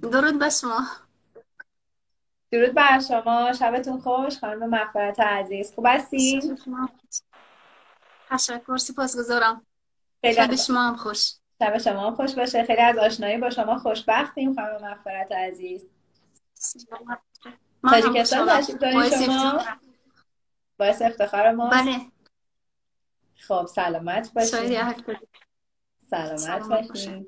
درود به شما. درود بر شما، شبتون خوش خانم مغفرت عزیز. خوب هستین؟ تشکر، سپاسگزارم. شب شما هم خوش. شب شما هم خوش باشه. خیلی از آشنایی با شما خوشبختیم خانم مغفرت عزیز. تاجیکستان تشریف دارین شما؟ باعث افتخار ما. بله. خب سلامت باشین. سلامت باشین.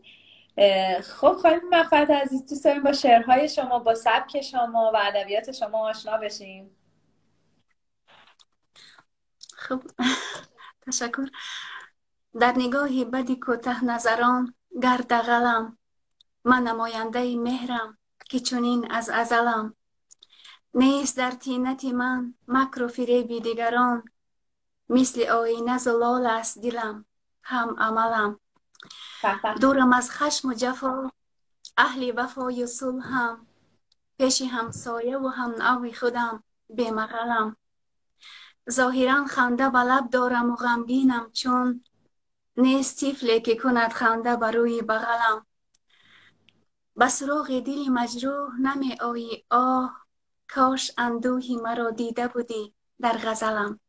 خب خانم مغفرت عزیز، دوست داریم با شعرهای شما، با سبک شما و ادبیات شما آشنا بشیم. خب تشکر. در نگاه بدی کوته نظران گر دغلم، من نماینده مهرم که چنین از ازلم. نیست در طینت من مکر و فریب دیگران، مثل آینه زلال است دلم هم عملم. دورم از خشم و جفا اهل وفای و صلحم، پیش همسایه و هم نوع خودم بی‌مغلم. ظاهرا خنده به لب دارم و غمگینم، چون نیست طفلی که کند خنده بر روی بغلم. به سراغ دل مجروح نمی آیی آه، کاش اندوهی مرا دیده بودی در غزلم.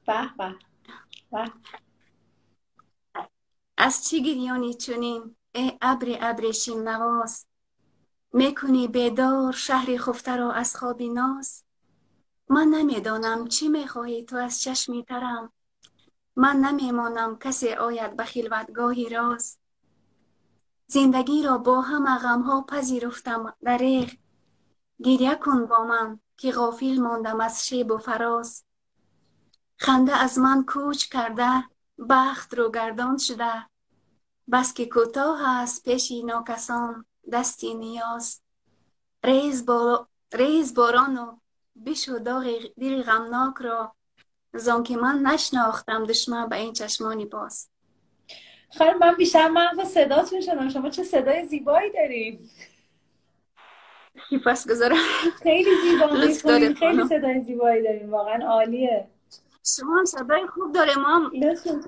به به به. از چی گریانی چنین ای ابر ابریشم نواز، میکنی بیدار شهر خفته را از خواب ناز. من نمیدانم چی میخواهی تو از چشمی ترم، من نمیمانم کسی آید به خلوتگاه راز. زندگی را با همه غمها پذیرفتم دریغ، گریه کن با من که غافل ماندم از شیب و فراز. خنده از من کوچ کرده بخت رو گردان شده، بس که کوتاه است پیش ناکسان دستی نیاز. ریز باران و بشو داغ دل غمناک را، زان که من نشناختم دشمن به این چشمانی باز. خانم من بیشتر محو صداتون شدم. شما چه صدای زیبایی دارید. سپاسگزارم. خیلی زیبا میخونید، خیلی صدای زیبایی داریم، واقعا عالیه. شما هم صدای خوب داریم. ما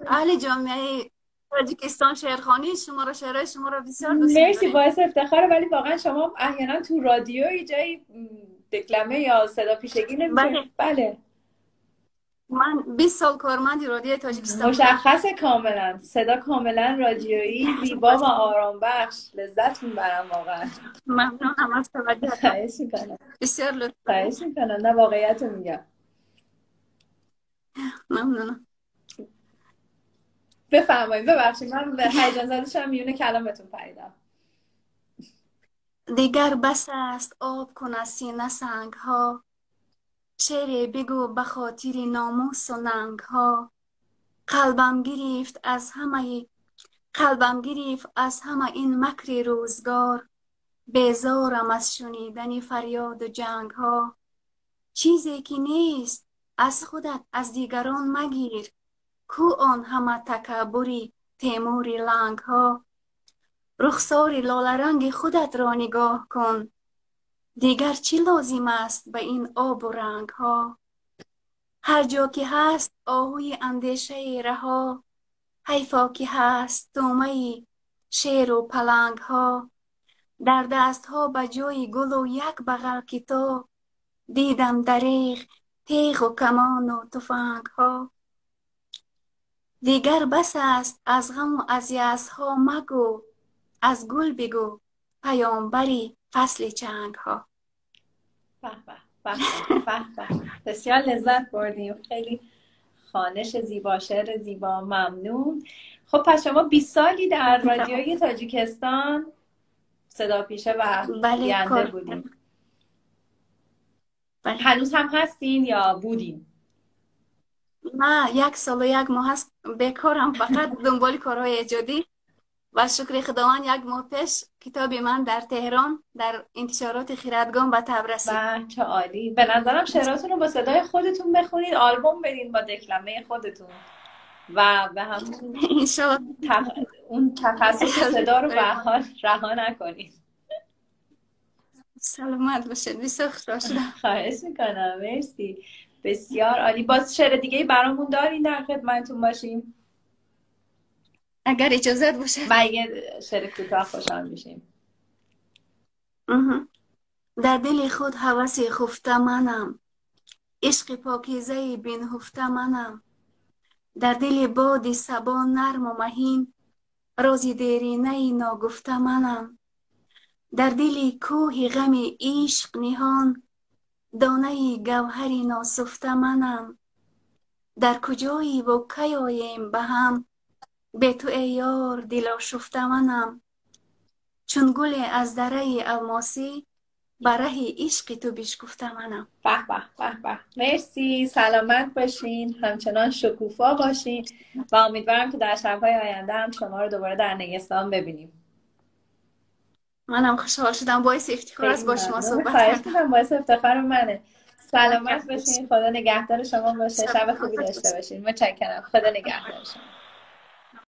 اهل جامعه تاجیکستان شعرخوانی شما را، شعرهای شما را بسیار دوست داریم. مرسی، باعث افتخاره. ولی واقعا شما احیانا تو رادیوی جایی دکلمه یا صدا پیشگی نمی‌کنید؟ بله. من 20 سال کارمند رادیوی تاجیکستان. مشخصه کاملا، صدا کاملا رادیویی، زیبا و آرام بخش. لذت میبرم واقعا. ممنونم از توجهتون. خواهش میکنم. بسیار لطف. خواهش میکنم. نه واقعیت رو میگم. ممنونم. بفرمایید. ببخشید من به هیجان زده شدم، میون کلامتون پریدم. دیگر بس است آب کن از سینه سنگ ها، شعر بگو به خاطر ناموس و ننگ ها. قلبم گرفت از همه، قلبم گرفت از همه این مکر روزگار، بیزارم از شنیدن فریاد و جنگ ها. چیزی که نیست از خودت از دیگران مگیر، کو آن همه تکبری تیمور لنگ ها. رخسار لاله رنگ خودت را نگاه کن، دیگر چی لازم است به این آب و رنگ ها. هر جا که هست آهوی اندیشه رها، حیفا که هست طعمه شیر و پلنگ ها. در دست ها به جای گل و یک بغل کتاب، دیدم دریغ تیغ و کمان و تفنگ ها. دیگر بس است از غم و از یأس ها مگو، از گل بگو پیامبری فصل چنگ ها. به به به به به. بسیار لذت بردیم. خیلی خوانش زیبا، شعر زیبا. ممنون. خب پس شما 20 سالی در رادیوی تاجیکستان صدا پیشه و گوینده بودین. بله. هنوز هم هستین یا بودین؟ نه، 1 سال و 1 ماه هست بیکارم، فقط دنبال کارهای ایجادی. و شکر خداوند 1 ماه پیش کتاب من در تهران در انتشارات خیرتگان به طبع رسید. و چه عالی. به نظرم شعراتون رو با صدای خودتون بخونید، آلبوم بدین با دکلمه خودتون و به همون اون تخصص صدا رو به حال رها نکنید. سلامت باشید. بسیار خوشحال شدم. خواهش میکنم. مرسی. بسیار عالی. باز شعر دیگه برامون دارین در خدمتتون باشیم؟ اگر اجازت باشه. و یه شعر کوتاه خوشحال میشیم. Дар дили худ ҳаваси хуфта манам, ишқи покизаи бинҳуфта манам. Дар дили боди сабо нарму маҳин, рози деринаи ногуфта манам. Дар дили кӯҳи ғами ишқ ниҳон, донаи гавҳари носуфта манам. Дар куҷоиву кай оем ба ҳам, бе ту эй ёр дилошуфта манам. Чун гуле аз дараи алмосӣ, ба раҳи ишқи ту бишкуфта манам. به به به به، مرسی. سلامت باشین، همچنان شکوفا باشین و امیدوارم که در شبهای آینده هم شما رو دوباره در نیستان ببینیم. منم خوشحال شدم، باعث افتخار است خیلی با شما ممنون. صحبت خواهش کردم. میکنم، باعث افتخار منه. سلامت باشین، خدا نگهدار شما باشه. شب خوبی سلامت داشته باشین. باشین. متشکرم، خدا نگهدار شما.